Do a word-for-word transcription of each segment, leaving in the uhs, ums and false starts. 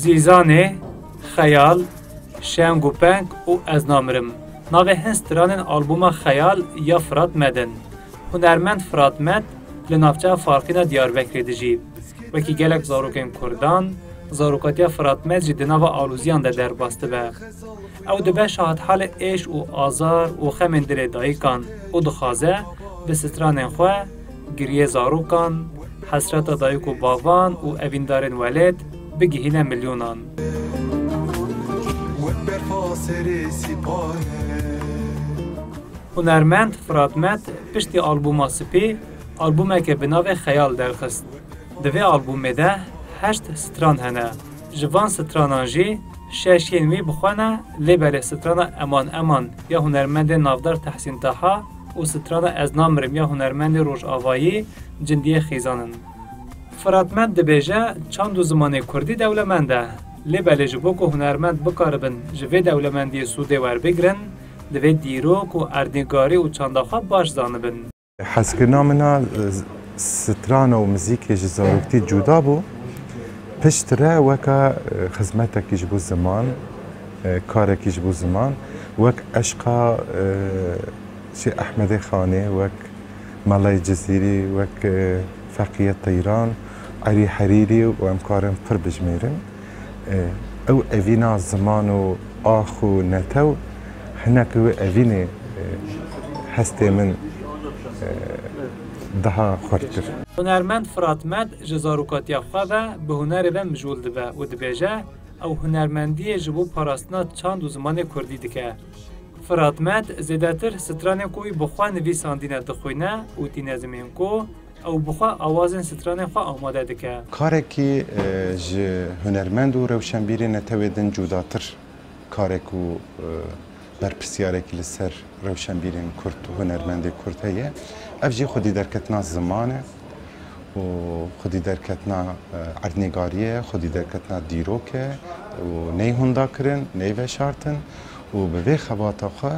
Zîzanê, Xeyal, Şeng û Peng û Ez Namirim navê hin stranên albûma Xeyal ya Firat Med in. Hunermend Firat Med li navçeya Farqîna Diyarbekirê dijî. Wekî gelek zarokên kurdan, zarokatiya Firat Med jî di nava alûziyan de derbas dibe. Ew dibe şahidhalê êş û azar û xemên dilê dayikan û dixwaze bi stranên xwe giriyê zarokan, hesreta dayik û bavan û evîndarên welêt bigihîne milyonan. Hunermend Firat Med piştî albûma Spî, albûmeke bi navê Xeyal derxist. Di vê albûmê de heşt stran hene. Ji van stranan jî şeş yên wî bi xwe ne, lê belê strana Eman Eman ya hunermendê navdar Tehsîn Taha û strana Ez Namirim ya hunermendê rojavayî Cindiyê Xîzan in. Firat Med dibêje, çand û zimanê kurdî dewlemend e. Lê belê ji bo ku hunermend bikaribin ji vê dewlemendiyê sûdê werbigirin, divê dîrok û erdnîgarî û çanda xwe baş zanibin. Hezkirina min a, e, strana û muzîkê ji zaroktî cuda bû. Piştre weka, e, xizmetekî ji bo ziman, e, karekî ji bo ziman, wek eşqa, e, Şêx Ehmedê Xanê, wek Melayê Cizîrî, wek, e, Feqiyê Teyran, Erî Herîrî û em karin pir bijmêrin. E, ew evîna ziman û ax û netew hinek wê evînê, e, hestê min, e, daha xurt kir. Hunermend Firat Med ji zarokatiya xwe ve bi hunerê ve mijûl dibe û dibêje, ew hunermendiyê ji bo parastina çand û zimanê kurdî dike. Firat Med zêdetir stranên ku wî bi xwe nivîsandîne dixwîne û tîne zimên ku ew bi xwe awazên stranên xwe amade dike. Karekî, e, ji hunermend û rewşenbîrê netewê din cudatir karek û, e, berpirsiyarekî li ser rewşenbîrên kurd û hunermendê kurd heye. Ev jî xwedî derketina ziman e û xwedî derketina, e, erdnîgariyê ye, xwedî derketina dîrok e û neyê hundakirin, neyê veşartin û bi vê xebata xwe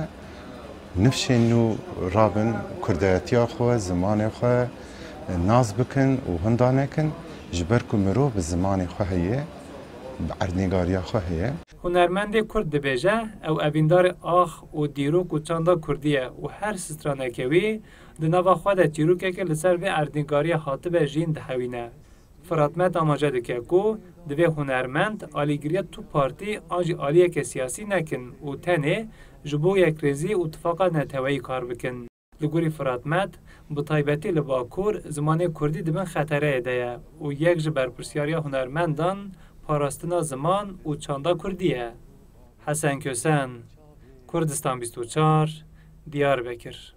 nifşên nû rabin, kurdayetiya xwe, zimanê xwe nas bikin û hunda nekin, ji ber ku mirov bi zimanê xwe heye, bi erdnîgariya xwe heye. Hunermendê kurd dibêje, ew evîndarê ax û dîrok û çanda kurdî ye û her straneke wî di nava xwe de çîrokeke li ser vê erdnîgariya hatibe jîn dihewîne. Firat Med amaje dike ku divê hunermend alîgiriya tu partî an jî aliyeke siyasî nekin û tenê ji bo yekrêzî û tifaqa neteweyî kar bikin. Li gorî Firat Med, bi taybetî li Bakur zimanê kurdî di bin xetereyê de ye û yek ji berpirsyariya hunermendan parastina ziman û çanda kurdî ye. Hesen Kösen, Kurdistan bîst û çar, Diyarbekir.